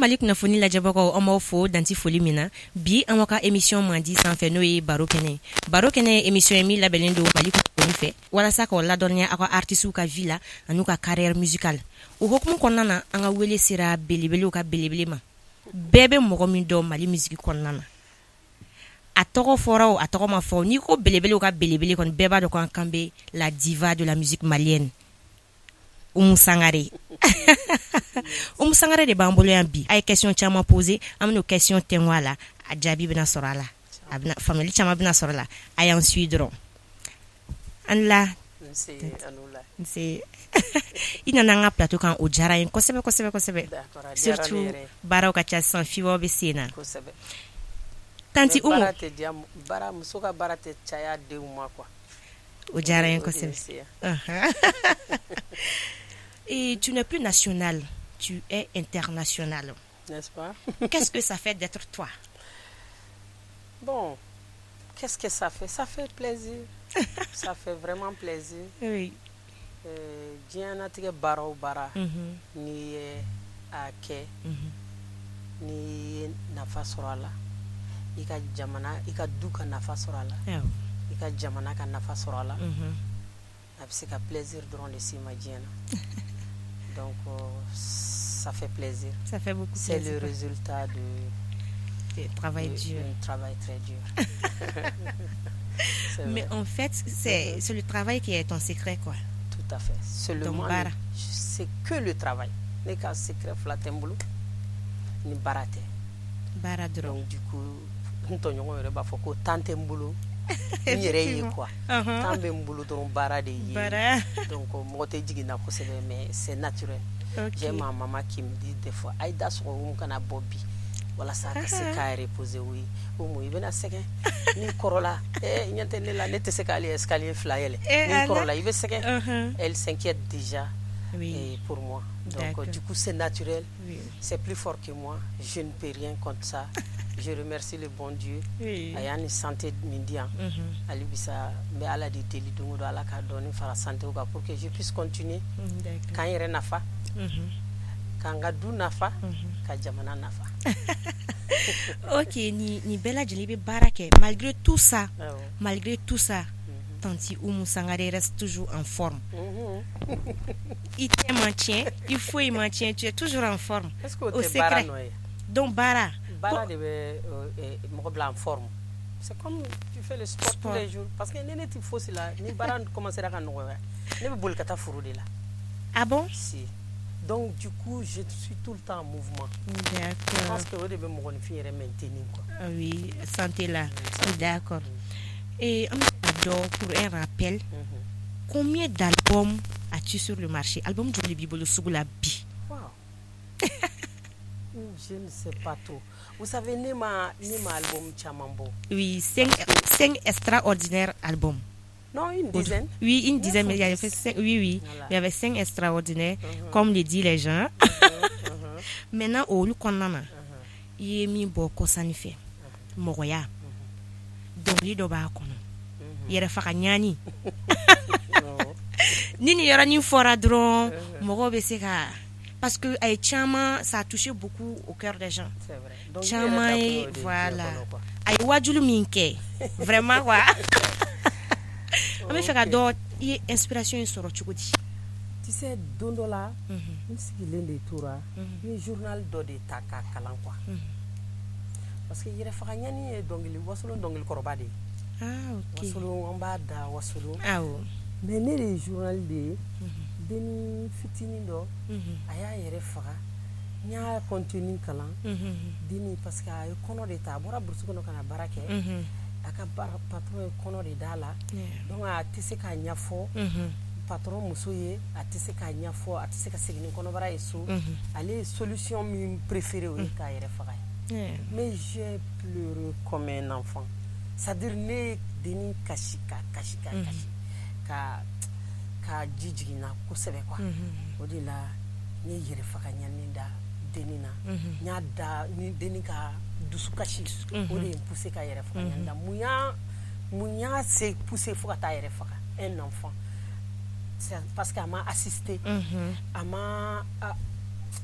Mali kunnafoni lajɛbagaw, an b'aw fo dan tɛ foli min na. Bi, an ka émission mandi sanfɛ, n'o ye Baro Kɛnɛ. Baro Kɛnɛ ye émission ye min labɛnnen don Mali kunnafoni fɛ walasa k'aw ladɔnniya aw ka artistes ka vie la an'u ka carrière musicale. O hukumu kɔnɔna na, an ka wele sera belebelew ka belebele ma, bɛɛ bɛ mɔgɔ min dɔn Mali musique kɔnɔna na. A tɔgɔ fɔra o, a tɔgɔ ma fɔ, n'i ko belebelew ka belebele kɔni, bɛɛ b'a dɔn ko an kan bɛ la diva de la musique malienne, Umu Sangare. Umu Sangare de b'an bolo yan bi. A ye question caman poser, an bɛn'o question tɛnku a la, a jaabi bɛna sɔrɔ a la, a bɛna faamuyali caman bɛna sɔrɔ a la. A y'an suit dɔrɔn. An la nse, i nana an ka plateau kan, o diyara n ye kosɛbɛ kosɛbɛ kosɛbɛ, surtout baaraw ka ca sisan, fibaw bɛ sen na. Tantie Umu, baara, muso ka baara tɛ caya denw ma quoi. O diyara n ye kosɛbɛ. Et tu n'es plus national, tu es international. N'est-ce pas? Qu'est-ce que ça fait d'être toi? Bon, qu'est-ce que ça fait? Ça fait plaisir. Ça fait vraiment plaisir. Diɲɛnatigɛ baara o baara, n'i ye a kɛ, n'i ye nafa sɔrɔ a la, i ka jamana, i ka du ka nafa sɔrɔ a la, i ka jamana ka nafa sɔrɔ a la, a bɛ se ka plaisir dɔrɔn de s'i ma diɲɛ na. Donc ça fait plaisir. Ça fait beaucoup C'est plaisir. le résultat de travail dur. Un travail très dur. C'est Mais vrai. en fait, c'est le travail qui est ton secret, quoi. Tout à fait. Seulement, baara. C'est que le travail. Ne ka secret fila tɛ n bolo ni baara tɛ. Baara dɔrɔn. Donc du coup, n tɔɲɔgɔn yɛrɛ b'a fɔ ko temps tɛ n bolo n yɛrɛ ye quoi. Temps bɛ n bolo dɔrɔn, baara de ye. Baara. Donc mɔgɔ tɛ jigin na kosɛbɛ, mais c'est naturel. J'ai ma maman qui me dit des fois: a ye da sɔgɔ, Umu kana bɔ bi walasa ka se k'a reposer. Oui, Umu, i bɛna sɛgɛn n'i kɔrɔla. Ɲɛ tɛ ne la, ne tɛ se k'ale escalier fila yɛlɛ. N'i Ala. kɔrɔla, i bɛ sɛgɛn. Elle s'inquiète déjà et pour moi. Donc du coup, c'est naturel. C'est plus fort que moi, je ne peux rien contre ça. Je remercie le bon Dieu. A y'a ni santé min di yan, hali bisa n bɛ Ala de deli don o don, Ala ka dɔɔni fara santé kan pour que je puisse continuer k'an yɛrɛ nafa, k'an ka du nafa, ka jamana nafa. Ok, ni bɛɛ lajɛlen, i bɛ baara kɛ, malgré tout ça, malgré tout ça, Tantie Oumou Sangaré reste toujours en forme. I tɛ man tiɲɛ, i foyi man tiɲɛ, tu es toujours en forme. Est-ce que o O tɛ baara secret. nɔ ye? Donc baara. Baara de bɛ mɔgɔ bila en forme. C'est comme tu fais le sport, Sport. tous les jours, parce que ne tɛ fosi la. Ni baara commencera ka nɔgɔya, ne bɛ boli ka taa foro de la. Ah bon? Si, donc du coup, je suis tout le temps en mouvement. Je pense que o de bɛ mɔgɔninfin yɛrɛ maintenir quoi. Ah oui, santé là. D'accord. Et an bɛ ka dɔn, pour un rappel, combien d'albums as-tu sur le marché? Album joli b'i bolo sugu la bi? Wow. Je ne sais pas trop. Vous savez, ne ma album caman bɔ. Oui, cinq extraordinaires albums. Non, une dizaine. Oui, une Neuf dizaine, ou mais il y avait 10. cinq, oui. Voilà. Il y avait cinq extraordinaires, comme le disent les gens. Maintenant, olu kɔnɔna na, i ye min bɔ kɔsani fɛ, mɔgɔya, dɔnkili dɔ b'a kɔnɔ, yɛrɛfaga ɲani. Ni nin yɔrɔnin fɔra dɔrɔn, mɔgɔw bɛ se ka, parce que a ye caman, ça a touché beaucoup au cœur des gens. C'est vrai. Donc, Caman i yɛrɛ ye ta kun y'o de ye diɲɛ voilà. kɔnɔ, quoi. A ye wajulu min kɛ, vraiment quoi. An bɛ fɛ ka dɔn, i ye inspiration in sɔrɔ cogo di? Tu sais, don dɔ la, n sigilen de tora, n ye journal dɔ de ta k'a kalan quoi. Parce que yɛrɛfaga ɲani ye dɔnkili, Wasolon dɔnkili kɔrɔba de ye. Wasolon, an b'a da Wasolon. Mais ne de ye journal de ye, denni fitinin dɔ, a y'a yɛrɛ faga. N y'a contenu kalan. Denni, parce que a ye kɔnɔ de ta, a bɔra brousse kɔnɔ ka na baara kɛ. A ka baara patron ye kɔnɔ de d'a la. Donc a tɛ se k'a ɲɛfɔ patron muso ye, a tɛ se k'a ɲɛfɔ, a tɛ se ka segin ni kɔnɔbara ye so. Ale ye solution min préféré, o ye k'a yɛrɛ faga ye. Mais j'ai pleuré comme un enfant. C'est-à-dire ne ye denni kasi ka kasi ka kasi ka ji jiginna kosɛbɛ quoi. O de la ne ye yɛrɛ faga ɲani da denni na. N y'a da ni denni ka dusukasi, o de ye n poussé ka yɛrɛ faga ɲani da. Mun y'a se poussé fo ka taa yɛrɛ faga, un enfant? C'est parce que a ma assisté, a ma a,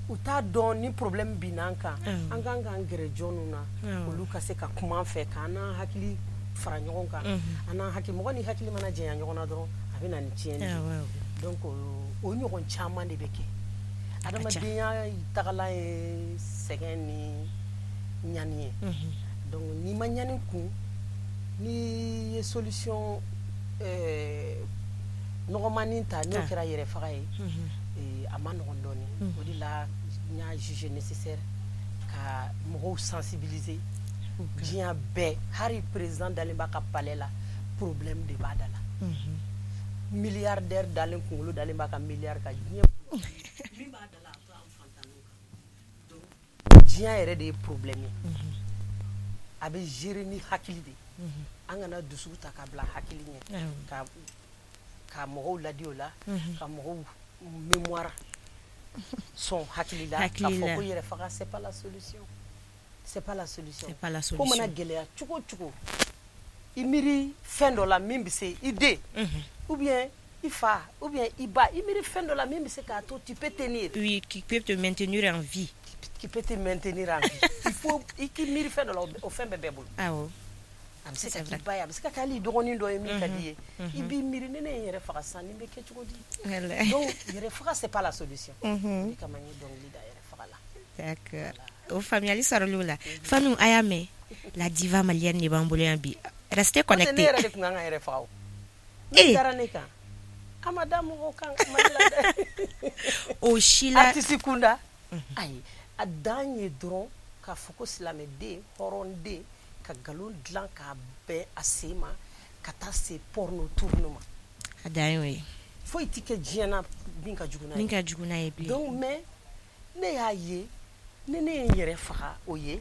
U t'a dɔn ni problème binna an kan, an kan k'an gɛrɛ jɔnw na, olu ka se ka kuma an fɛ, k'an n'an hakili fara ɲɔgɔn kan. An n'an hakili, mɔgɔ ni hakili mana janya ɲɔgɔn na dɔrɔn, a bɛ na ni tiɲɛni ye. Donc o ɲɔgɔn caman de bɛ kɛ. Adamadenya tagalan ye sɛgɛn ni ɲani ye. Donc n'i ma ɲani kun, n'i ye solution nɔgɔmanin ta, n'o kɛra yɛrɛ faga ye, a ma nɔgɔn dɔɔnin. O de la n y'a jugé nécessaire ka mɔgɔw sensibiliser. Diɲɛ bɛɛ, hali président dalen b'a ka palais la, problème de b'a da la. Milliardaire dalen, kunkolo dalen b'a ka milliard kan, diɲɛ min b'a da la, a to an fantanw kan. Donc diɲɛ yɛrɛ de ye problème ye, a bɛ gérer ni hakili de ye. An kana dusu ta ka bila hakili ɲɛ, ka mɔgɔw ladi o la, ka mɔgɔw mémoire sɔn hakili la, k'a fɔ ko yɛrɛ faga, c'est pas la solution, c'est pas la solution. C'est pas la Ko mana solution. gɛlɛya cogo o cogo, i miiri fɛn dɔ la min bɛ se i den ou bien i fa ou bien i ba, i miiri fɛn dɔ la min bɛ se k'a to tu peux tenir. Oui, qui peut te maintenir en vie. Qui peut te maintenir en vie. Il faut i k'i miiri fɛn dɔ la, o fɛn bɛɛ bɛɛ bolo. A bɛ se ka k'i ba ye, a bɛ se ka kɛ hali i dɔgɔnin dɔ ye min ka di i ye. I b'i miiri, ni ne ye n yɛrɛ faga sisan, nin bɛ kɛ cogo di? Donc yɛrɛ faga, c'est pas la solution. O de kama n ye dɔnkili da yɛrɛ faga la. D'accord, o faamuyali sɔrɔla o la. Fanu, a y'a mɛn, la diva malienne de b'an bolo yan bi. Restez N'o tɛ, ne connectés. yɛrɛ de tun kan ka yɛrɛ faga o. Ne dara ne kan, a ma da mɔgɔw kan Mali la dɛ. O si la. Artiste kunda, ayi, a dan ye dɔrɔn k'a fɔ ko silamɛden, hɔrɔnden ka nkalon dilan k'a bɛn a sen ma, ka taa se porno tourne ma. A dan y'o ye. Foyi ti kɛ diɲɛ na min ka jugu n'a Min ye. ka jugu n'a ye bilen. Donc mais ne y'a ye, ni ne ye n yɛrɛ faga, o ye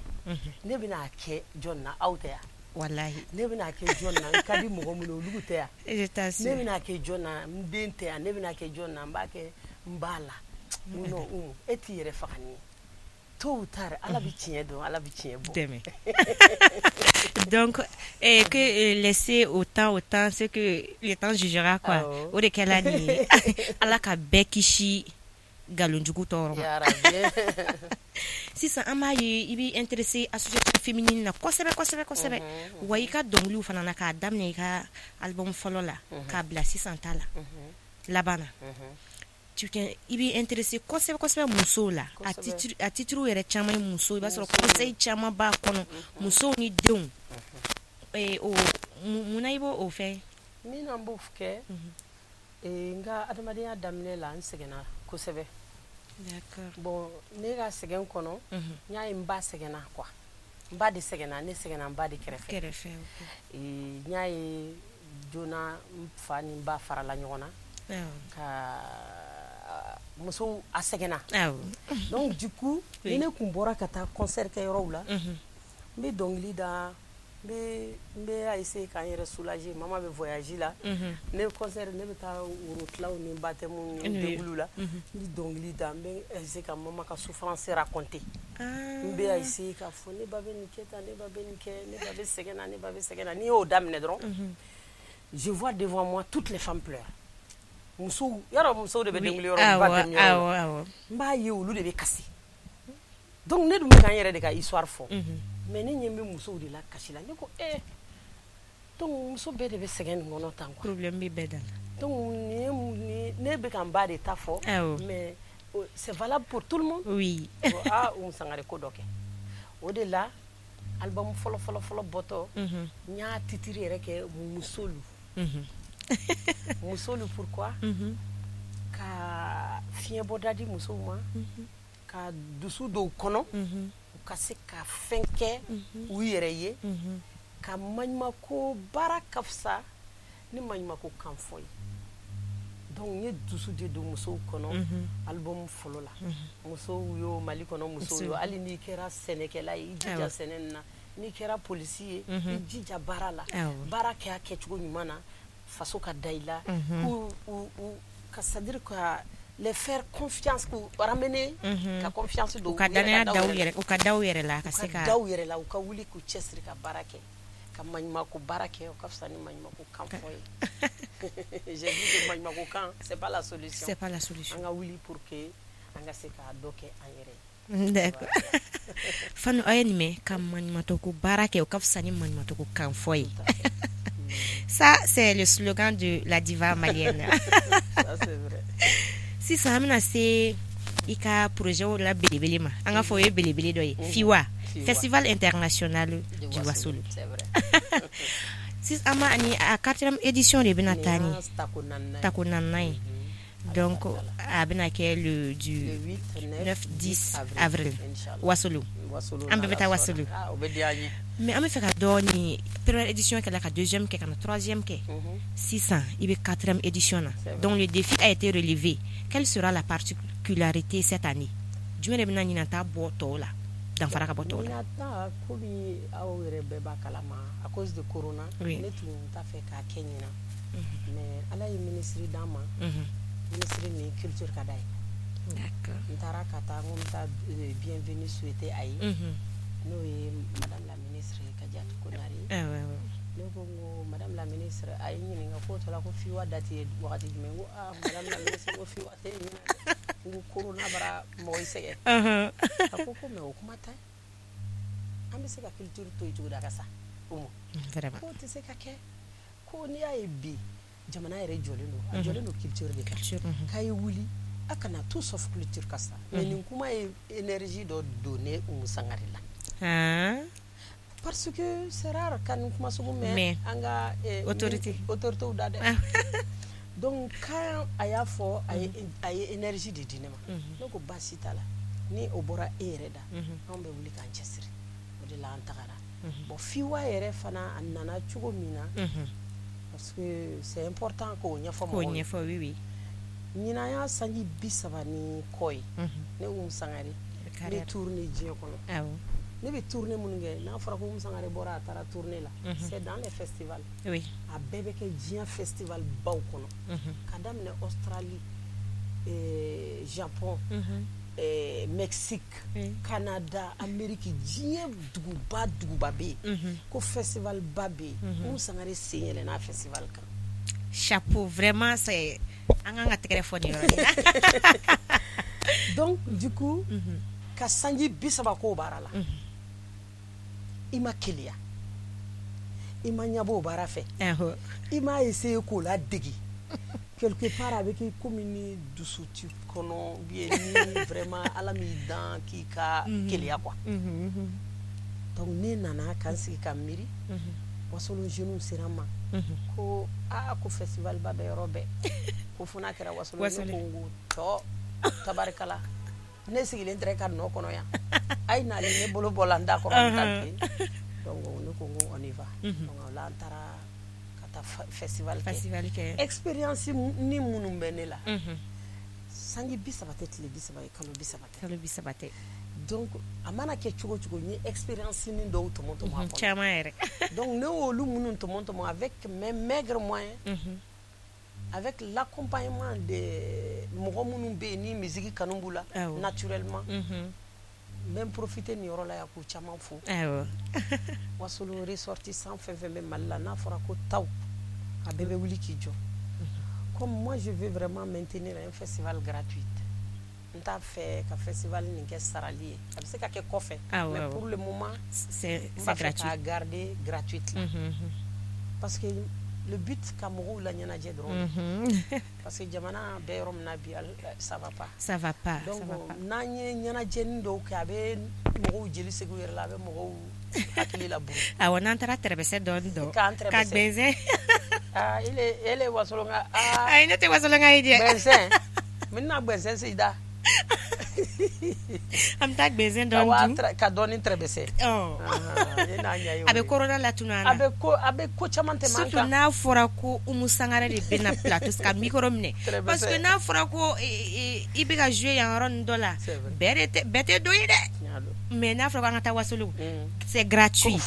ne bɛna kɛ jɔn na? Aw tɛ yan? Walahi. Ne bɛna kɛ jɔn na? N ka di mɔgɔ minnu olu tɛ yan? Je t'assure. Ne bɛna kɛ jɔn na? N den tɛ yan? Ne bɛna kɛ jɔn na? N b'a kɛ n ba la. Non, Umu, e t'i yɛrɛ faga nin ye. Tôt ou tard, Ala bɛ tiɲɛ dɔn, Ala bɛ tiɲɛ bɔ. Dɛmɛ. Donc que laisser au temps ce que le temps jugera, quoi. Awɔ. O de kɛla nin ye. Ala ka bɛɛ kisi nkalonjugu tɔɔrɔ ma. Ya Rabbi. Sisan an b'a ye i b'i intéressé association féminine na kosɛbɛ kosɛbɛ kosɛbɛ. Wa i ka dɔnkiliw fana na, k'a daminɛ i ka album fɔlɔ la k'a bila sisan ta la laban na, tu t'es i b'i intéressé kosɛbɛ kosɛbɛ musow la. A titre, a titre yɛrɛ caman ye muso, i b'a sɔrɔ conseil caman b'a kɔnɔ, musow ni denw. O munna i b'o o fɛn? Min na n b'o kɛ, n ka adamadenya daminɛ la, n sɛgɛnna kosɛbɛ. Bon, ne ka sɛgɛn kɔnɔ, n y'a ye n ba sɛgɛnna quoi. N ba de sɛgɛnna, ne sɛgɛnna n ba de kɛrɛfɛ. Kɛrɛfɛ, ok. N y'a ye joona n fa ni n ba farala ɲɔgɔn na ka musow a sɛgɛnna. Donc du coup, ni ne kun bɔra ka taa concert kɛ yɔrɔw la, n bɛ dɔnkili da, n bɛ essayer k'an yɛrɛ soulager. Mama bɛ voyage la, ne concert, ne bɛ taa woro ni baptême ni denkuliw la, n bɛ dɔnkili da, n bɛ essayer ka mama ka souffrance raconter. N bɛ essayer k'a fɔ ne ba bɛ nin kɛ tan, ne ba bɛ nin kɛ, ne ba bɛ sɛgɛn na, ne ba bɛ sɛgɛn na. N'i y'o daminɛ dɔrɔn, je vois devant moi toutes les femmes pleurent. Musow yarɔ, musow de bɛ denkuli yɔrɔ, baptême yɔrɔ la. awɔ awɔ N b'a ye olu de bɛ kasi. Donc ne dun bɛ ka n yɛrɛ de ka histoire fɔ, mais ne ɲɛ bɛ musow de la kasi la. Ne ko eh, donc muso bɛɛ de bɛ sɛgɛn nin kɔnɔ tan quoi. Problème bɛ bɛɛ da la. Donc nin ye nin, ne bɛ ka n ba de ta fɔ, mais c'est valable pour tout le monde. Bon, ah, Umu Sangare ko dɔ kɛ. O de la album fɔlɔ fɔlɔ fɔlɔ bɔtɔ, n y'a titre yɛrɛ kɛ Musolu. Musolu, pourquoi? Ka fiɲɛbɔda di musow ma, ka dusu dɔw kɔnɔ, u ka se ka fɛn kɛ u yɛrɛ ye, ka maɲumako baara ka fisa ni maɲumako kan fɔ ye. Donc n ye dusu de don musow kɔnɔ album fɔlɔ la. Musow yo, Mali kɔnɔ musow yo, hali n'i kɛra sɛnɛkɛla ye, i jija sɛnɛ nin na. N'i kɛra polisi ye, i jija baara la. Baara kɛ a kɛcogo ɲuman na, faso ka da i la. K'u u ka, c'est à dire ka les faire confiance, k'u ramener ka confiance don. U ka danaya da u yɛrɛ, u ka da u yɛrɛ la, ka se ka ka da u yɛrɛ la, u ka wuli k'u cɛsiri ka baara kɛ, ka maɲumako baara kɛ, o ka fisa ni maɲumako kan fɔ ye. J'ai vu que maɲumako kan, c'est pas la solution. C'est pas la solution. An ka wuli pour que An ka se k'a dɔ kɛ an yɛrɛ ye. D'accord. Fanu, aw ye nin mɛn, ka maɲumantɔ ko baara kɛ, o ka fisa ni maɲumantɔ ko kan fɔ ye. Ça, c'est le slogan de la diva malienne. Ça, c'est vrai. Sisan an bɛna se i ka projet la belebele ma. An ka fɔ o ye belebele dɔ ye, FIWA, Festival international du Wasolo. C'est vrai. Sisan an ma ani a quatrième édition de bɛna taa ni tako naaninan ye. Donc a bɛna kɛ le du 9 10 avril Wasolo. An bɛɛ bɛ taa Wasolo. Mais an bɛ fɛ ka dɔɔni, première édition kɛla, ka deuxième kɛ, ka na troisième kɛ, sisan i bɛ quatrième édition na. Donc le défi a été relevé. Quelle sera la particularité cette année? Jumɛn de bɛna ɲinan ta bɔ tɔw la, danfara ka bɔ tɔw la? Ɲinan ta, komi aw yɛrɛ bɛɛ b'a kalama, à cause de corona, ne tun t'a fɛ k'a kɛ ɲinan, mais Ala ye ministre d'an ma, ministre min culture ka d'a ye. N taara ka taa n ko n bɛ taa bienvenue souhaiter a ye, n'o ye madame la ministre Kadiatou Konare ye. Ne ko n ko madame la ministre, a ye n ɲininka k'o tɔ la ko FIWA date ye wagati jumɛn? N ko ah, madame la ministre, ko FIWA tɛ ɲinan dɛ, n ko corona bara mɔgɔ sɛgɛn. A ko ko mais o kuma tɛ, an bɛ se ka culture to yen cogo di a ka sa o ma? K'o tɛ se ka kɛ, ko n'i y'a ye bi jamana yɛrɛ jɔlen don, a jɔlen don culture de kan, k'a ye wuli a kana tout sauf culture ka sa. Mais nin kuma ye énergie dɔ don ne Umu Sangare la, parce que c'est rare ka nin kuma sugu mɛn an ka autorité autorités da dɛ. Donc quand a y'a fɔ, a ye énergie de di ne ma. Ne ko baasi t'a la, ni o bɔra e yɛrɛ da, anw bɛ wuli k'an cɛsiri. O de la an tagara. Bon, FIWA yɛrɛ fana, a nana cogo min na, parce que c'est important k'o ɲɛfɔ. K'o ɲɛfɔ, oui. Ɲinan y'a sanji 30 ni kɔ ye, ne Umu Sangare n bɛ tournée diɲɛ kɔnɔ. Ne bɛ tournée minnu kɛ, n'a fɔra ko Umu Sangare bɔra, a taara tournée la, c'est dans les festivals. A bɛɛ bɛ kɛ diɲɛ festival baw kɔnɔ, ka daminɛ Australie, Japon, Mexique, Canada, Amérique, diɲɛ duguba duguba bɛ yen ko festival ba bɛ yen, Umu Sangare sen yɛlɛnna festival kan. Chapeau, vraiment, c'est an kan ka tɛgɛrɛ fɔ nin yɔrɔ in na. Donc du coup, ka sanji 30 k'o baara la, i ma keleya, i ma ɲɛbɔ o baara fɛ, i m'a essayer k'o ladege quelque part, a bɛ kɛ komi ni dusu t'i kɔnɔ ou bien ni vraiment Ala m'i dan k'i ka keleya quoi. Donc ne nana ka n sigi ka miiri, Wasolon jeunes sera n ma ko aa, ko festival ba bɛ yɔrɔ bɛɛ, ko fo n'a kɛra Wasolon. Ne ko n ko tɔ tabarikala, ne sigilen tɛ ka nɔ kɔnɔ yan, a ye nalen ne bolo bɔla n da kɔrɔ, n bɛ taa bi. Donc ne ko n ko on y va. Donc o la an taara ka taa festival kɛ. Festival kɛ. Expérience ni minnu bɛ ne la, sanji 30 tɛ tile 30 ye, kalo 30 tɛ. Kalo 30 tɛ. Donc a mana kɛ cogo cogo, n ye expérience ni dɔw tɔmɔ tɔmɔ a kɔnɔ. Caman yɛrɛ. Donc ne y'olu minnu tɔmɔ tɔmɔ avec mes maigres moyens, avec l'accompagnement de mɔgɔ minnu bɛ yen ni musique kanu b'u la, naturellement n bɛ n profiter nin yɔrɔ la yan k'u caman fo. Wasolon ressortissant fɛn fɛn bɛ Mali la, n'a fɔra ko taw, a bɛɛ bɛ wuli k'i jɔ. Comme moi, je veux vraiment maintenir un festival gratuit, n t'a fɛ ka festival nin kɛ sarali ye. A bɛ se ka kɛ kɔfɛ, mais pour le moment n b'a fɛ k'a garder gratuite la, parce que le but ka mɔgɔw la ɲɛnajɛ dɔrɔn, parce que jamana bɛ yɔrɔ min na bi, ça va pas. Ça va pas. Donc n'an ye ɲɛnajɛni dɔw kɛ, a bɛ mɔgɔw jeli segin u yɛrɛ la, a bɛ mɔgɔw hakili laburu. Awɔ, n'an taara tɛrɛbɛsɛ dɔɔni dɔn. K'an ka gbɛnsɛn. Aa, ele ye Wasolon ka aa. Ayi, ne tɛ Wasolon ka ye dɛ. Gbɛnsɛn, n bɛna gbɛnsɛn sigi da. An bɛ taa gbɛnsɛn dɔɔni dun. Ka dɔɔni tɛrɛbɛsɛ. A bɛ corona latunu an na. A bɛ ko caman tɛmɛ an kan. Surtout n'a fɔra ko Umu Sangare de bɛ na plateau ka micro minɛ, parce que n'a fɔra ko i bɛ ka jouer yan yɔrɔ nin dɔ la, bɛɛ tɛ don ye dɛ. Mais n'a fɔra k'an ka taa Wasolon, c'est gratuit.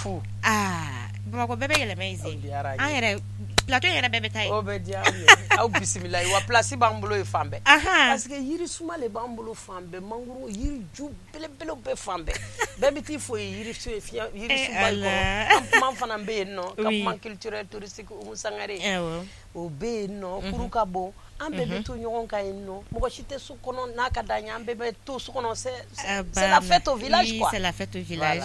Aa, Bamakɔ bɛɛ bɛ yɛlɛma yen sen. An yɛrɛ plateau yɛrɛ bɛɛ bɛ taa yen. O bɛ diya an ye, aw bisimila wa, place b'an bolo yen fan bɛɛ. Parce que yiri suma de b'an bolo fan bɛɛ, mangoro yiri ju belebelew bɛ fan bɛɛ, bɛɛ bɛ t'i fo yen yiri yirisuba in kɔrɔ. Campement fana bɛ yen nɔ, campement culturel touristique Umu Sangare, o bɛ yen nɔ, kuru ka bon. An bɛɛ bɛ to ɲɔgɔn kan yen nɔ, mɔgɔ si tɛ so kɔnɔ n'a ka d'an ye, an bɛɛ bɛ to so kɔnɔ, c'est la fête au village quoi. C'est la fête au village.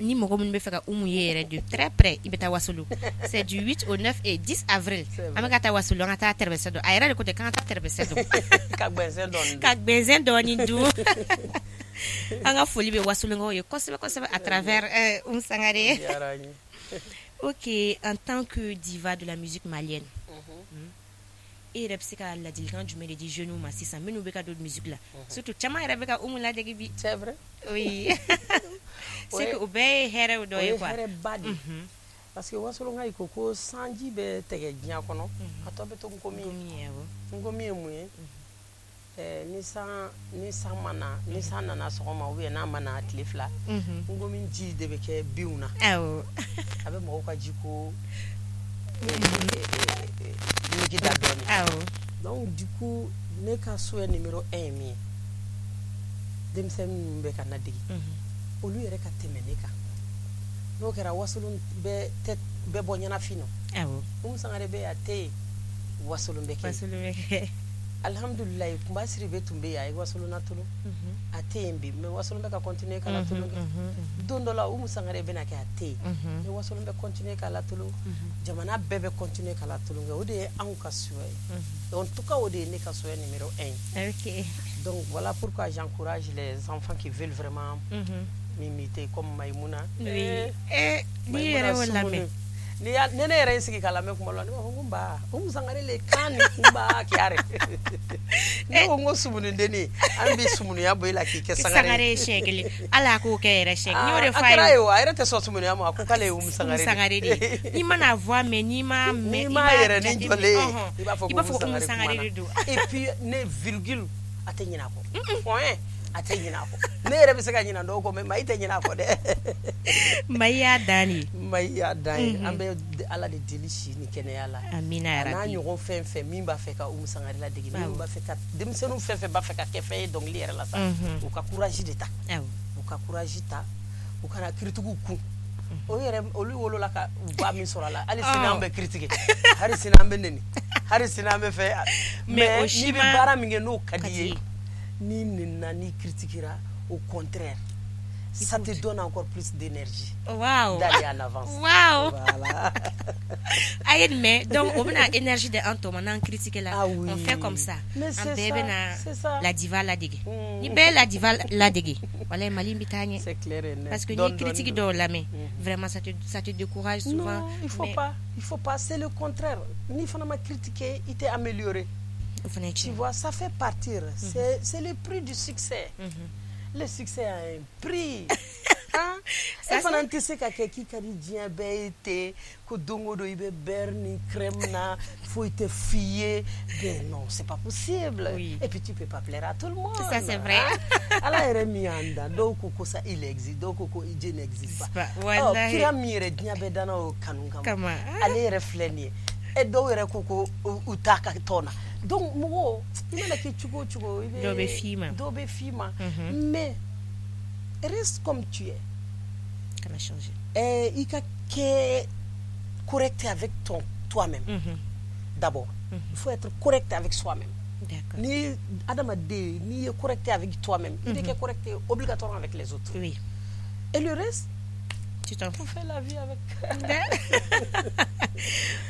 Ni mɔgɔ minnu bɛ fɛ ka Umu ye yɛrɛ de très près, i bɛ taa Wasolo. C'est du 8 au 9 et 10 avril. An bɛ ka taa Wasolo, an ka taa tɛrɛbɛsɛ dɔn. A yɛrɛ de ko ten k'an ka taa tɛrɛbɛsɛ dɔn. Ka gbɛnsɛn dɔɔni. Ka gbɛnsɛn dɔɔni dun. An ka foli bɛ Wasolonkaw ye kosɛbɛ kosɛbɛ à travers Umu Sangare. Ok, en tant que diva de la musique malienne, e yɛrɛ bɛ se ka ladilikan jumɛn de di jeunes ma sisan minnu bɛ ka don musique la, surtout caman yɛrɛ bɛ ka Umu ladege bi? C'est vrai. Oui, c'est que o bɛɛ ye hɛrɛw dɔ ye quoi. O ye hɛrɛba de ye, parce que Wasolonka yi ko sanji bɛ tigɛ diɲɛ kɔnɔ, a tɔ bɛ to nkomi ye. Nkomi ye mun ye? Ni san ma na, ni san nana sɔgɔma ou bien n'a ma na tile 2, nkomi ji de bɛ kɛ binw na. A bɛ mɔgɔw ka ji ko nege da dɔɔni. Donc du coup, ne ka souhait numéro 1 ye min ye, denmisɛnnin minnu bɛ ka na dege, olu yɛrɛ ka tɛmɛ ne kan. N'o kɛra, Wasolon bɛɛ tɛ bɛɛ bɔ ɲɛnafin nɔ. Umu Sangare bɛ yen, a tɛ yen, Wasolon bɛ kɛ. Alihamudulilayi, Kunba Siribe tun bɛ yen, a ye Wasolon latolon, a tɛ yen bi, mais Wasolon bɛ ka continuer ka latolon kɛ. Don dɔ la, Umu Sangare bɛna kɛ, a tɛ yen, mais Wasolon bɛ continuer ka latolon, jamana bɛɛ bɛ continuer ka latolon kɛ. O de ye anw ka souhait ye. En tout cas, o de ye ne ka souhait numéro 1 ye. Donc voilà pourquoi j'encourage les enfants qui veulent vraiment m'imiter, comme Maïmouna. Oui. N'i yɛrɛ y'o lamɛn. Ni ne yɛrɛ ye sigi k'a lamɛn kuma dɔ la, ne b'a fɔ ko nba, Umu Sangare le kan ni kunba kiyare. Ne ko n ko sumunidennin, an bɛ sumuniya bɔ e la k'i kɛ sangare ye siɲɛ kelen. Hali a k'o kɛ yɛrɛ siɲɛ, n y'o de fɔ a ye. A kɛra ye o, a yɛrɛ tɛ sɔn sumuniya ma, a ko k'ale ye Umu Sangare de ye. N'i mana voix mɛn, n'i ma mɛn, n'i ma yɛrɛ ni jɔlen ye, i b'a fɔ ko Umu Sangare de don. Et puis ne virgule, a tɛ ɲinɛ a kɔ, point, a tɛ ɲinɛ a kɔ. Ne yɛrɛ bɛ se ka ɲinɛ dɔw kɔ, mais Mayi tɛ ɲinɛ a kɔ dɛ. Mayi y'a dan de ye. Mayi y'a dan ye. An bɛ Ala de deli si ni kɛnɛya la. Amina yarabi. A n'a ɲɔgɔn fɛn fɛn min b'a fɛ ka Umu Sangare ladege, min b'a fɛ ka denmisɛnninw fɛn fɛn b'a fɛ ka kɛ fɛn ye dɔnkili yɛrɛ la sa, u ka courage de ta. U ka courage ta, u kana critiquew kun. O yɛrɛ, olu wolola ka u ba min sɔrɔ a la, hali sini an bɛ critiquer, hali sini an bɛ nɛni, hali sini an bɛ fɛ. Mais n'i bɛ baara min kɛ, n'o ka di i ye, n'i nɛnina, n'i critiquera, au contraire, ça te donne encore plus d'énergie d'aller en avance. Voilà. A ye nin mɛn, donc o bɛna énergie di an tɔ ma n'an critiquer la. Ah oui. On fait comme ça. Mais an bɛɛ bɛna la diva ladege. Ni bɛɛ ye la diva ladege, walahi Mali bɛ taa ɲɛ. C'est clair et net. Parce que n'i critique dɔw lamɛn, vraiment ça te décourage souvent. Non, il faut pas, il faut pas, c'est le contraire. N'i fana ma critiquer, i tɛ améliorer. O fana ye Tu tiɲɛ. vois, ça fait partir. C'est le prix du succès. Le succès a un prix. Hein? Ça, E fana tɛ se ka kɛ k'i ka di diɲɛ bɛɛ ye ten, ko don o don i bɛ beurre ni crème na, foyi tɛ f'i ye. Ben non, c'est pas possible. Oui. Et puis tu peux pas plaire à tout le monde. Ça, c'est vrai. Hein? Ala yɛrɛ min y'an da, dɔw ko ko ça, il existe, dɔw ko ko Dieu n'existe pas. Pas. Wallahi. Ɔ, kira min yɛrɛ diɲɛ bɛɛ danna o kanu kama. Kama. Ale yɛrɛ filɛ nin ye. E dɔw yɛrɛ ko ko u t'a ka tɔn na. Donc mɔgɔ, i mana kɛ cogo o cogo, i bɛ Dɔ bɛ f'i ma. Dɔ bɛ f'i ma. Mais reste comme tu es. Kana changer. I ka kɛ correct avec ton toi-même. D'abord, il faut être correct avec soi-même. Ni adamaden, n'i ye correct avec toi-même, i bɛ kɛ correct obligatoirement avec les autres. Et le reste, Tu t'en on fous. Fait la vie avec.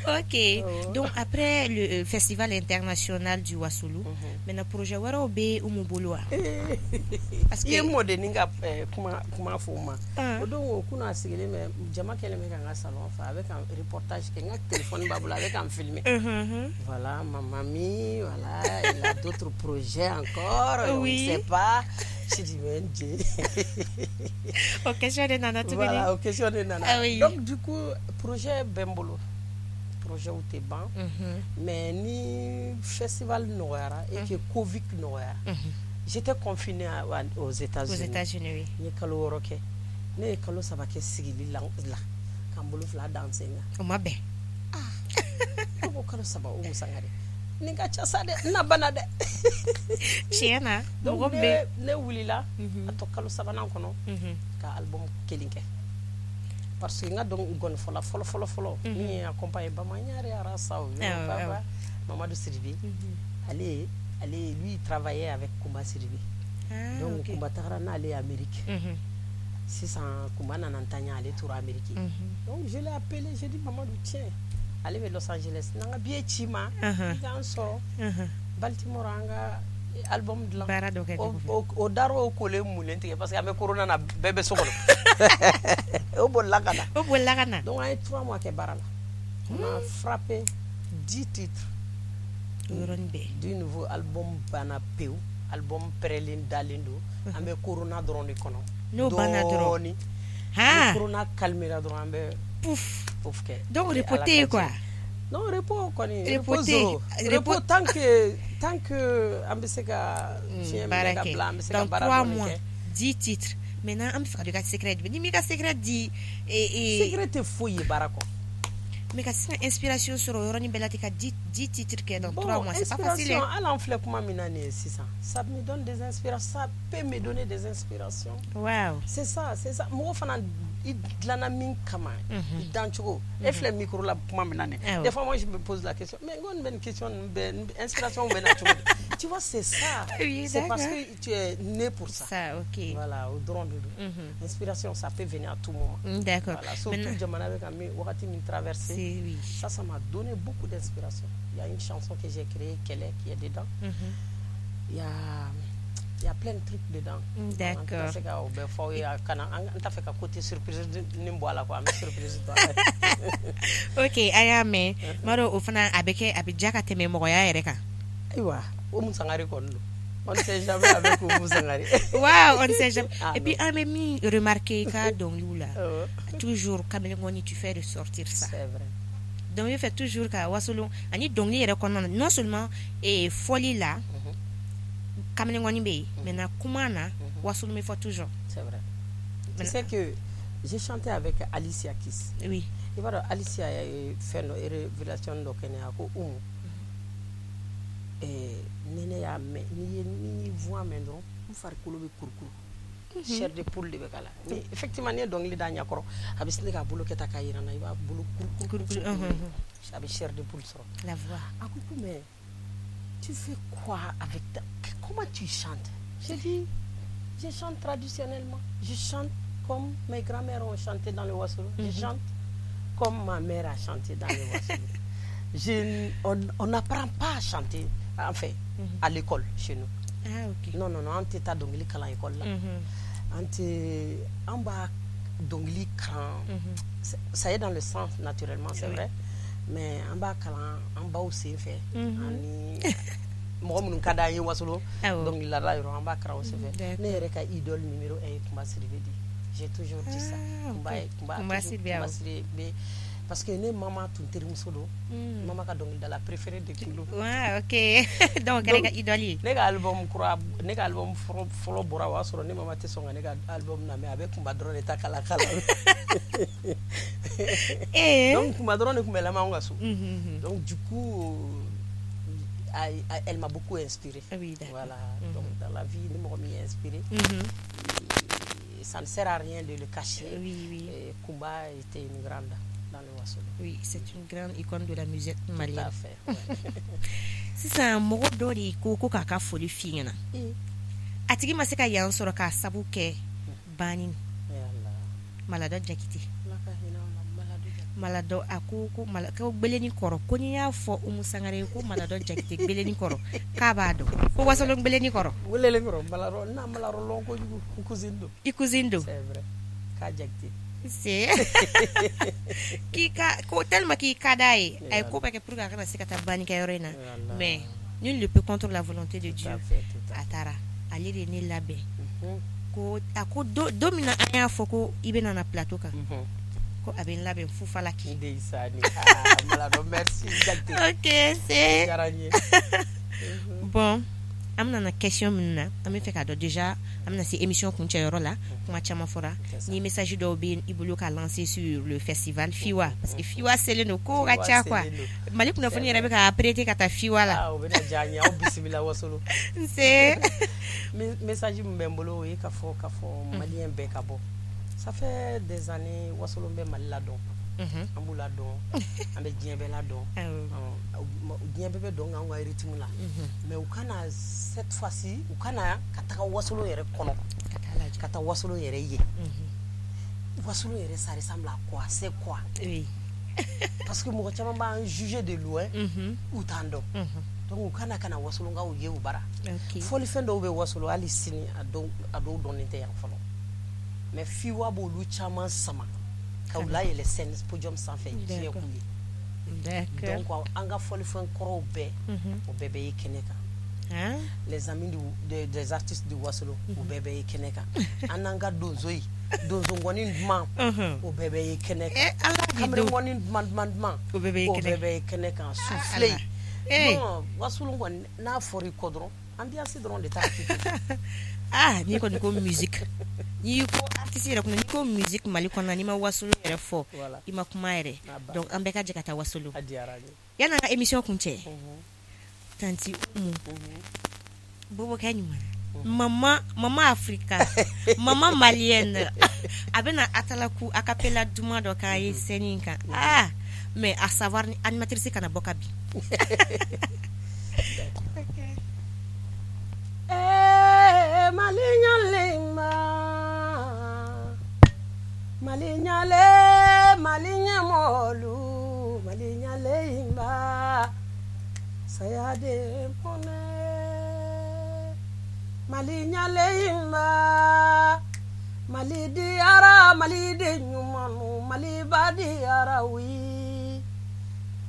Ok. Donc après le Festival international du Wassoulou, maintenant projet wɛrɛw bɛ Umu bolo wa? Parce I ye que mɔdennin ka kuma kuma fɔ o ma. Ah. O don o kunun, a sigilen bɛ, jama kɛlen bɛ ka n ka salon fa, a bɛ ka reportage kɛ, n ka téléphone b'a bolo, a bɛ ka n filmer. Voilà, ma mamie, voilà, elle a d'autres projets encore, on ne sait pas. J'ai dit, mais Dieu. O question de nana tuguni. Voilà, o question de nana. Ah oui. Donc du coup, projet bɛ n bolo. Projet tɛ ban. Mais ni festival nɔgɔyara et que Covid nɔgɔyara. J'étais confinée aux Aux États-Unis. États-Unis, oui. N ye kalo 6 kɛ. Ne ye kalo 3 kɛ sigili la, ka n bolo fila da n sen kan. O ma bɛn. Ne ko kalo 3, Umu Sangare. Nin ka ca sa dɛ, n na bana dɛ. Tiɲɛ na. Donc Mɔgɔ min bɛ ne wulila a tɔ kalo sabanan kɔnɔ ka album kelen kɛ. Parce que n ka dɔn gɔnifɔla fɔlɔ fɔlɔ fɔlɔ min ye accompagné Bamaɲare Arasa o Awɔ. baba. Mamadou Sidibé, ale lui, il travaillait avec Koumba Sidibé. Donc Koumba tagara n'ale ye Amérique. Sisan Koumba nana ntanya, ale tora Amérique. Donc je l'ai appelé, j'ai dit: Mamadou, tiens, ale bɛ Los Angeles, n'an ka billet ci ma, i k'an sɔrɔ Baltimore, an ka album dilan. Baara dɔ kɛ. O dar'o o kolen mulen tigɛ parce que an bɛ corona na, bɛɛ bɛ so kɔnɔ. O bolila ka na. O bolila ka na. Donc an ye 3 mois kɛ baara la, on a frappé 10 titres. O yɔrɔnin bɛɛ. Du nouveau album banna pewu, album pɛrɛlen dalen don, an bɛ corona dɔrɔn de kɔnɔ. N'o banna dɔrɔn. Dɔɔni ni corona calmera dɔrɔn, an bɛ pouf pouf kɛ. Donc repos tɛ yen quoi. Non, repos kɔni, repos zéro, repos tant que an bɛ se ka fiɲɛ minɛ ka bila, an bɛ se ka baara dɔɔni kɛ. Mois, 10 titres. Maintenant an bɛ fɛ ka dɔn i ka secret jumɛn, ni m'i ka secret di. Secret tɛ foyi ye baara kɔ. Mais ka se ka inspiration sɔrɔ o yɔrɔnin bɛɛ la ten ka 10 titres kɛ dans 3 mois, c'est pas facile. Hali an filɛ kuma min na nin ye sisan, ça me donne des inspirations, ça peut me donner des inspirations. C'est ça, c'est ça. Mɔgɔ fana, i dilanna min kama, i dancogo, e filɛ micro la kuma min na nin, des fois moi je me pose la question, mais n ko nin bɛ nin question ninnu bɛɛ, inspiration bɛ na cogo di? Tu vois, c'est ça. C'est parce que tu es né pour ça. Ça, ok. Voilà, o dɔrɔn de don. Inspiration, ça peut venir à tout moment. D'accord. Voilà, surtout jamana bɛ ka min wagati min traversé. Oui. Ça m'a donné beaucoup d'inspiration. Il y a une chanson que j'ai créée, Kɛlɛ, qui est dedans. Il y a plein de trucs dedans. D'accord. An tɛ se ka o bɛɛ fɔ aw ye, kana an t'a fɛ ka côté surprise nin bɔ a la quoi, an bɛ surprise to a la. Ok, an y'a mɛn. N b'a dɔn o fana a bɛ kɛ, a bɛ diya ka tɛmɛ mɔgɔya yɛrɛ kan. Ayiwa, Oumou Sangare kɔni don. On ne sait jamais avec Oumou Sangare. Waaw, on ne sait jamais. Ah, et puis an bɛ min remarquer i ka dɔnkiliw la, toujours kamalenkɔni, tu fais ressortir ça. C'est vrai. Donc i bɛ fɛ toujours ka wasolon ani dɔnkili yɛrɛ kɔnɔna na, non seulement fɔli la kamalenkɔni bɛ yen, maintenant kuma na wasolon bɛ fɔ toujours. C'est vrai. Tu sais que j'ai chanté avec Alicia Keys. Oui. I b'a dɔn, Alicia ye fɛn dɔ révélation dɔ kɛ ne ye, a ko: Umu, ni ne y'a mɛn, n'i ye ni y'i voix mɛn dɔrɔn, n farikolo bɛ kurukuru, chair de poule de bɛ k'a la. Ni effectivement n'i ye dɔnkili da ɲɛkɔrɔ, a bɛ sin k'a bolo kɛ tan k'a yira n na, i b'a bolo kurukuru, a bɛ chair de poule sɔrɔ. La voix. A ko ko mais tu fais quoi avec ta, comment tu chantes? J'ai dit: je chante traditionnellement, je chante comme mes grands-mères ont chanté dans le Wassoulou, je chante comme ma mère a chanté dans le Wassoulou. On n'apprend pas à chanter, enfin, à l'école chez nous. Ah, ok. Non, non, non, an tɛ taa dɔnkili kalan école la. An tɛ, an b'a dɔnkili kalan, ça est dans le sens naturellement, c'est vrai, mais an b'a kalan an baw sen fɛ, ani mɔgɔ minnu ka d'an ye Wasolo dɔnkililada yɔrɔ, an b'a kalan o sen fɛ. Ne yɛrɛ ka idole numéro 1 ye Kunba Sidibe de ye. J'ai toujours dit ça. Kunba ye Kunba Sidibe, Kunba Sidibe, parce que ne mama tun terimuso don, mama ka dɔnkilidala préféré de tun don. Ah, ok, donc o kɛra i ka idole ye. Ne ka album kura, ne ka album fɔlɔ bɔra, o y'a sɔrɔ ne mama tɛ sɔn ka ne ka album lamɛn, a bɛ Kunba dɔrɔn de ta kala kala. Donc Kunba dɔrɔn de tun bɛ lamɛn anw ka so. Donc du coup elle m'a beaucoup inspiré. Oui, d'accord. Voilà. Donc dans la vie, ni mɔgɔ min ye inspiré, ça ne sert à rien de le cacher. Oui. Et Kumba était une grande dans le Wassoulou. Oui, c'est une grande icône de la musique malienne. Tout à fait. Ouais. Sisan mɔgɔ dɔ de ko ko k'a ka foli f'i ɲɛna. A tigi ma se ka yan sɔrɔ k'a sabu kɛ banni. Maladɔ Jakite. Maladɔ, a ko ko ko gbeleni kɔrɔ, ko n'i y'a fɔ Umu Sangare ko Maladɔ Jakite gbeleni kɔrɔ, k'a b'a dɔn ko Wasolon gbeleni kɔrɔ. Gbeleni kɔrɔ, Maladɔ n'a Maladɔ lɔn kojugu, n cousine don. I cousine don. C'est vrai, k'a Jakite. C'est k'i ka ko tellement k'i ka d'a ye, a ye ko bɛɛ kɛ pour que a kana se ka taa bannikɛyɔrɔ in na, mais nul ne peut contre la volonté de Dieu. A taara, ale de ye ne labɛn ko a ko don min na an y'a fɔ ko i bɛ na plateau kan, ko a bɛ n labɛn fufalaki. Ndeysaan, ah Maladɔ, merci Jakite. Ok, c'est diyara n ye. Bon, an bɛna na question minnu na, an bɛ fɛ k'a dɔn déjà, an bɛna se émission kuncɛyɔrɔ la, kuma caman fɔra, ni message dɔw bɛ i bolo ka lancer sur le festival Fiwa, parce que Fiwa selen don, kow ka ca quoi, Mali kunnafoni yɛrɛ bɛ ka prêter ka taa Fiwa la. Ah, o bɛna diya n ye, aw bisimila Wasolo. Nse. Message min bɛ n bolo, o ye ka fɔ malien bɛɛ ka bɔ. Ça Ça fait des années Wasolon bɛ Mali ladɔn, an b'u ladɔn, an bɛ diɲɛ bɛɛ ladɔn, diɲɛ bɛɛ bɛ dɔn k'anw ka rythme la, mais u ka na cette fois-ci, u ka na ka taga Wasolon yɛrɛ kɔnɔ, ka taa Wasolon yɛrɛ ye. Wasolon yɛrɛ, ça ressemble à quoi, c'est quoi? Parce que mɔgɔ caman b'an juger de loin, u t'an dɔn. Donc u ka na ka na Wasolonkaw ye u bara. Fɔlifɛn dɔw bɛ Wasolon hali sini, a dɔw dɔnnen tɛ yan fɔlɔ, mais FIWA b'olu caman sama ka u layɛlɛ scène podium sanfɛ, diɲɛ k'u ye. Donc an ka fɔlifɛn kɔrɔw bɛɛ, o bɛɛ bɛ ye kɛnɛ kan. Les amis des artistes de Wasolo, o bɛɛ bɛ ye kɛnɛ kan. An n'an ka donso yi, donso ngɔni duman, o bɛɛ bɛ ye kɛnɛ kan. Kamalen ngɔni duman duman duman, o bɛɛ bɛ ye kɛnɛ kan. Soufflé, non, Wasolon kɔni, n'a fɔra i kɔ dɔrɔn, ambiance dɔrɔn de t'a. Ah, n'i kɔni ko musique, n'i ko artiste yɛrɛ kɔnɔ, n'i ko musique Mali kɔnɔ, n'i ma Wasolon yɛrɛ fɔ, i ma kuma yɛrɛ. Donc an bɛɛ ka jɛ ka taa Wasolon. Yan'an ka émission kun cɛ, tantie Umu, bobokɛ ɲuman, mama, mama Africa, mama malienne, a bɛna atalaku a cappella duman dɔ k'a ye scène in kan. Ah, mais à savoir, animatrice kana bɔ ka bin. Mali ɲalenba, Mali ɲale, Mali ɲɛmɔgɔlu, Mali ɲalenba, saya de mɔnɛ. Mali ɲalenba, Mali diyara, Mali de ɲumannu, Mali ba diyara, wi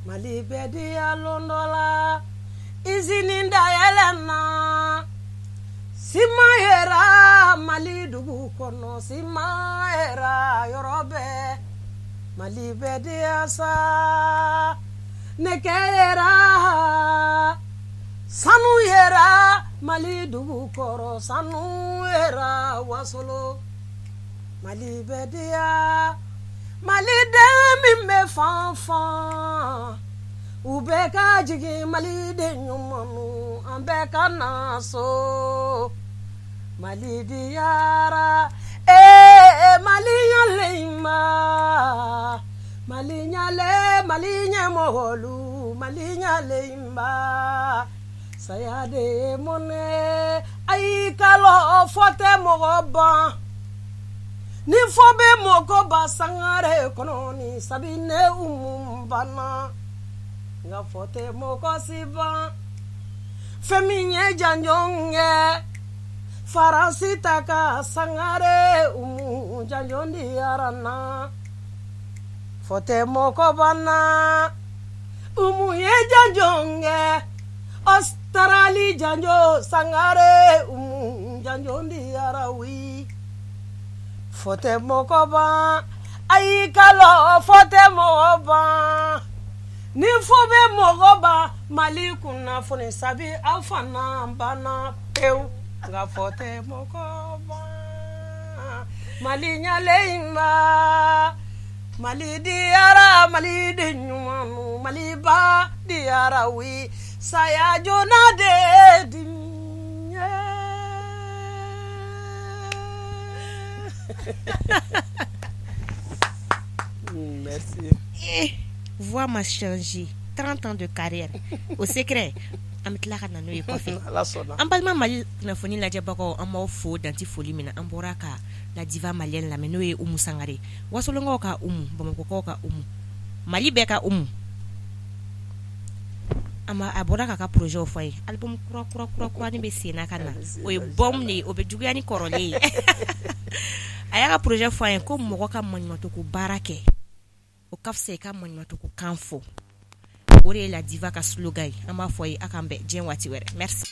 Mali bɛɛ diya lon dɔ la. Izini dayɛlɛnna, siman yera Mali dugu kɔnɔ, siman yera yɔrɔ bɛɛ, Mali bɛɛ diya sa. Nɛgɛ yera, sanu yera Mali dugu kɔrɔ, sanu yera Wasolo, Mali bɛɛ diya. Mali den min bɛ fan fan, u bɛɛ ka jigin, Mali den ɲumannu, an bɛɛ ka na so. Mali diyara, ee Mali ɲalenba, Mali ɲale, Mali ɲɛmɔgɔlu, Mali ɲalenba, saya de mɔnɛ. Ayi kalɔ fɔ tɛ mɔgɔ ban, ni fɔ bɛ mɔgɔ ba sangare kɔnɔ, ni sabi ne Umu banna, nka fɔ tɛ mɔgɔ si ban. Fɛn min ye janjɔn kɛ Faransi ta ka sangare Umu janjɔn diyara na, fɔ tɛ mɔgɔ banna. Umu ye janjɔn kɛ Australie janjo, sangare Umu janjɔn diyara wi, fɔ tɛ mɔgɔ ban. Ayi kalɔ fɔ tɛ mɔgɔ ban, ni fɔ bɛ mɔgɔ ban Mali kunnafoni, sabi aw fana banna pewu, nka fɔ tɛ mɔgɔ ban. Mali ɲalenba, Mali diyara, Mali de ɲumannu, Mali ba diyara wi, saya joona de diɲɛ. Merci. Voix m'a changé. 30 ans de carrière. Au secret. An bɛ tila ka na n'o ye kɔfɛ. An balima Mali kunnafoni lajɛbagaw, an b'aw fo danti foli min na. An bɔra ka la diva malienne lamɛn, n'o ye Umu Sangare. Wasolonkaw ka Umu, Bamakɔkaw ka Umu, Mali bɛɛ ka Umu. A bɔra k'a ka projet fɔ a ye. Album kura kura kura kuranin bɛ sen na ka na. O ye bombe de ye, o bɛ juguya ni kɔrɔlen ye. A y'a ka projet fɔ a ye ko mɔgɔ ka maɲumantɔ baara kɛ, o ka fisa i ka maɲumantɔ kan fɔ. O de ye la diva ka slogan ye. An b'a fɔ ye, a k'an bɛn diɲɛ waati wɛrɛ. Merci.